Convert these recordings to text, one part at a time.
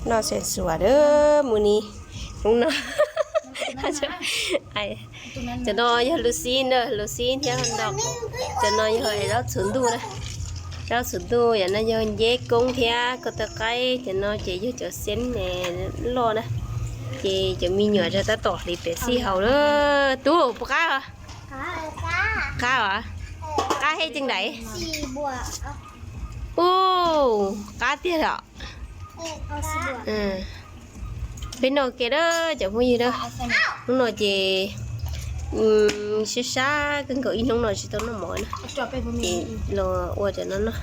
Noj xeev xuas lawm mus ni. Hnub no, cov no yog lus xib na, lus xib thiab ho nto. Cov no yog zaub txhuv ntuj na, zaub txhuv ntuj, yam no yog nceb koob thiab ko taw qaib, cov no ces yog cov xeeb loj na. Ces cov me nyuam tab tom hliv pem xij haus na. Tub puas qab os? Qab os? Qab hej ceev ntais. Ub, qab tiag os. Peb noj ke na cov phooj ywg na. Hnub no ces sab sab kawg nkaus, ib hnub no tsis tau noj mov na. Ces los ua cov no noj.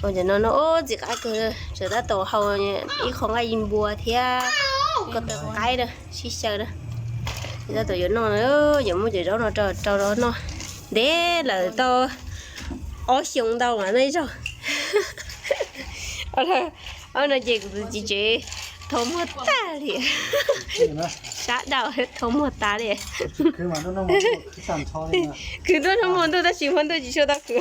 Ua cov no noj, ub, ntxim qab kawg, tseem tab tom haus ib qho nqaij npua thiab ko taw qaib na, sib xyaw na. Tab tom yuav noj, yuav muab cov zaub no rau rau noj. Ntev lawm, tau ob xyoos ntau mas noj ib zaug. Ob no ces kuv tus txiv tsev thau muag tag li. Sab dau thau muag tas li. Khwv nruab hnub muag ntuj tab sis hmo ntuj tsis tshua tau khwv.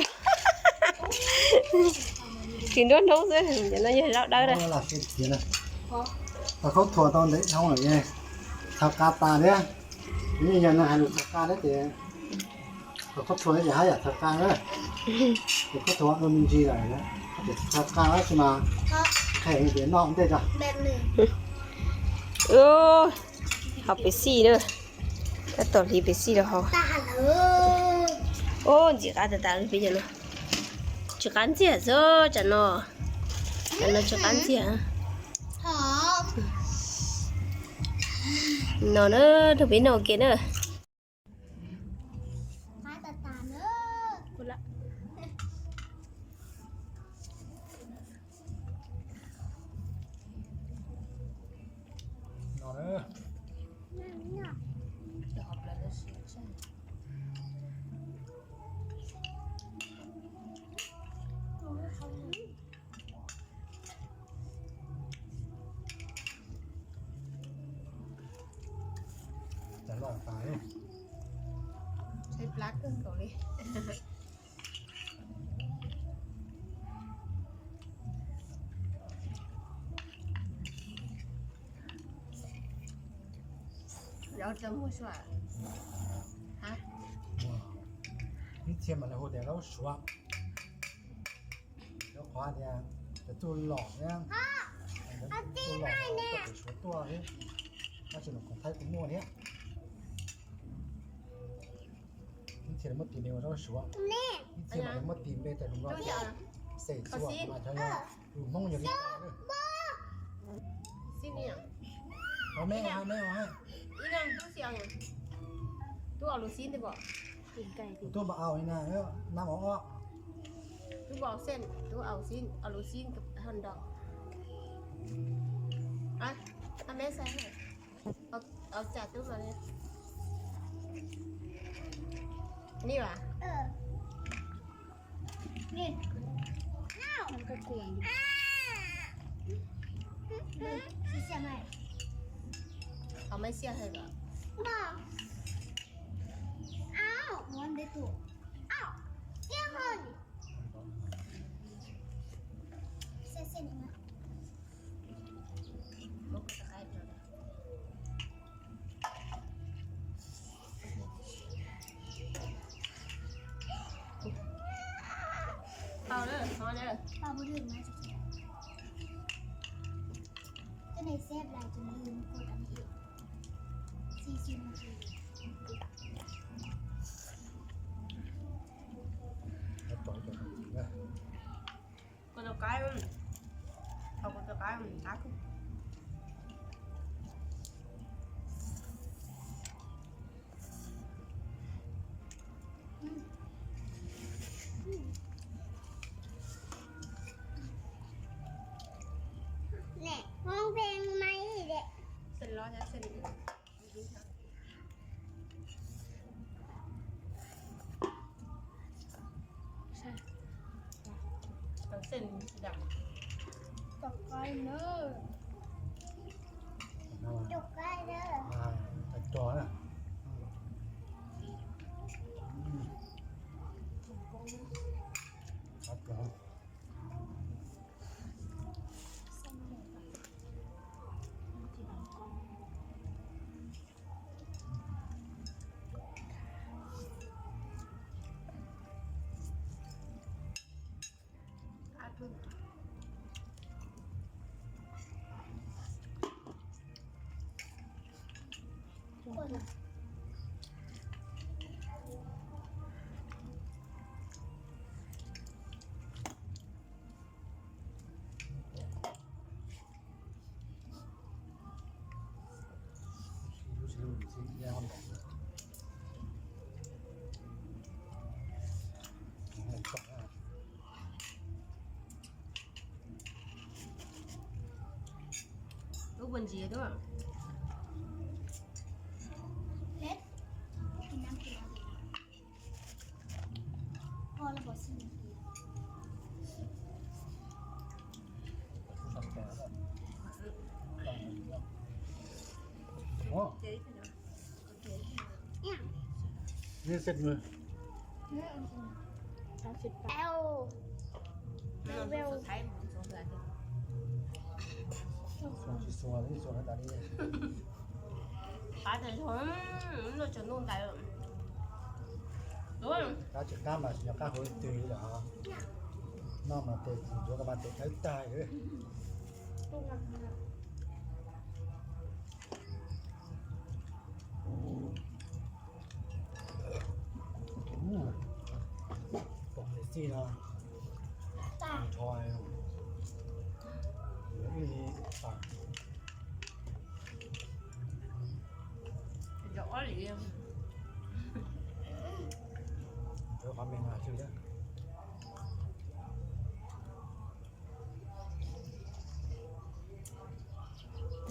Khwv nruab hnub xwb, cov no yog zaub dawb na. Khaub thuas tau ntev dhau lawm, txhaws qa tas thiab. Yog no hais lus txhaws qa thiab ces, khaub thuas ces haj yam txhaws qa na. Ces khaub thuas ua me ntsis lawm, txhaws qa tab sis mas qhia tias noj ua ntej tso. Haus pes xij na, tab tom hliv pes xij rau haus. Ub, ntxim qab tas tas peb cov no. Tsis qab ntxiag xwb tsam no, tsam no tsis qab ntxiag. No na, rau peb noj ua ke na. Tshaib plab kawg nkaus li. Zaub tsaus muag suav. Ib txhia mas lawv hu tias zaub suav. Rau qhov tias cov tub los thiab, cov tub los tuaj pem Suav tuaj thiab, tab sis mas koom thaib kuj muaj thiab. Ib txhia lawv muab tis npe ua zaub Suav, ib txhia mas lawv muab tis npe tas lus Nplog xej xuas mas cov lus Hmoob yog li cas. Tub npa au li na, nab mov ob. Kuv tus qaib, kuv tus qaib qab. Ub, buồn gì đó. Hết. Năm triệu. Kho là bỏ xin. Ủa? Chế thế nào? Nên xịt người. Tao xịt tao. Eo. Eo, eo. Xua, xua, xua, xua, xua, xua. Qab tag, no tseem ntuj ntais. Qab tsis qab mas yog qab hauv twg li lawm. Noj mas tes ntxuav ko mas tes dawb tag li. Pom tes xij no. Nrho ib li tas. Rau qhov me no tsw thiab.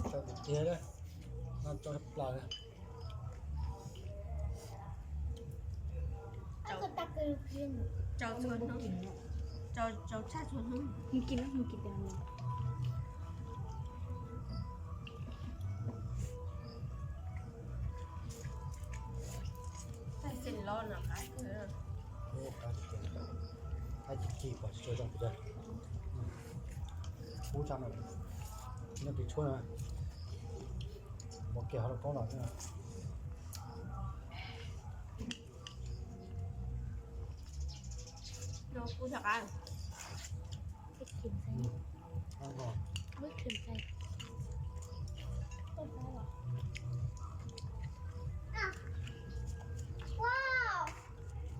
Tsau tiag tiag li, no tsau tshaj plaws li. Tsau txhua hnub, tsau, tsau tshaj txhua hnub. Mus kis, mus kis tias. Txaij xeem los no qab kawg. Qab tsis ci, qab tsis ci pom tsis tshua zoo pes tsawg. Kub tshaj no, nyob pem tshuab no, mus kiag hauv lauj kaub los xwb no. No kub tshaj qab. Ib chim xwb. Ib chim xwb. Wow,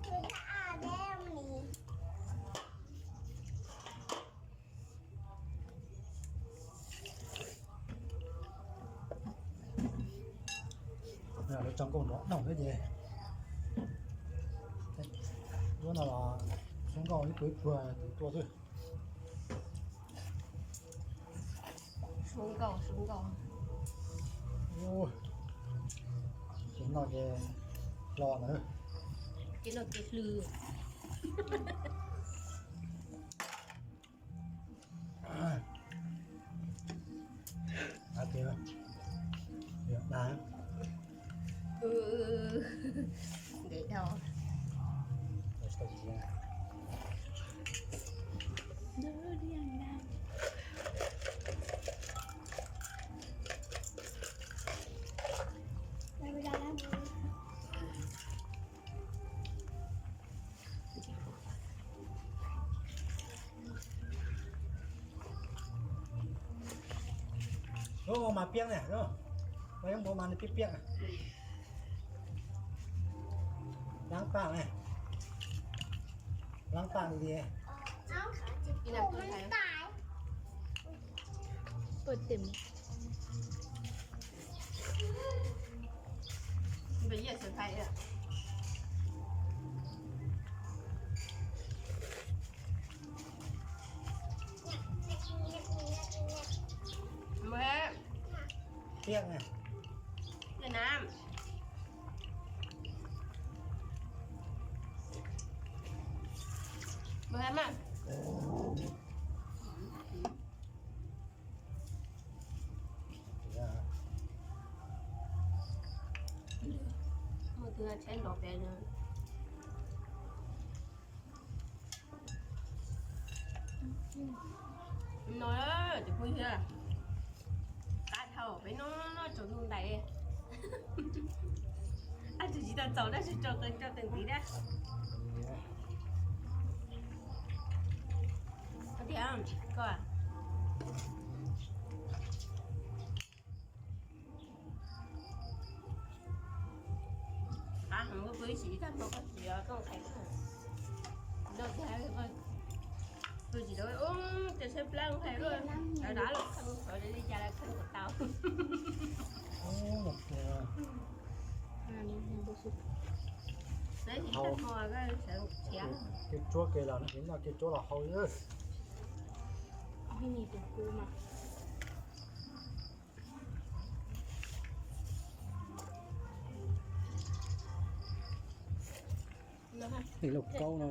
người ta ăn em nè. Lawv tso nkauj nrov nrov thiab ces, lub no los suab nkauj ib puag ib puag tus tuaj xwb. Suab nkauj, suab nkauj. Ua, ces noj ces hlo ntawd. Ces noj ces hlw. Hais tias, yog dag. Ntev dhau. Lub mas piab ne, lub mas piab piab. Dlaab paj ne, dlaab paj li. Piab ne. Piab na. Mus hais mas. Mus twg tsheb nrov pem no. No ces kuj yog qab dhau peb noj noj tsaus ntuj ntais. Ab, tsis tau txaus dab tsi rau qee rau qee ntxiv dab. Tiag koj. Tsis tag hmo koj tsis tau qhais koj. Noj tiag, tus tsis tau ub, tes saib plab qhais luaj, dav dav los kheej, qhov li cas los kheej kom tau. Tes tsis tag hmo koj sawv khiav. Kev tsuab ke los noj, kev tsuab los hau. Ib lauj kaub no.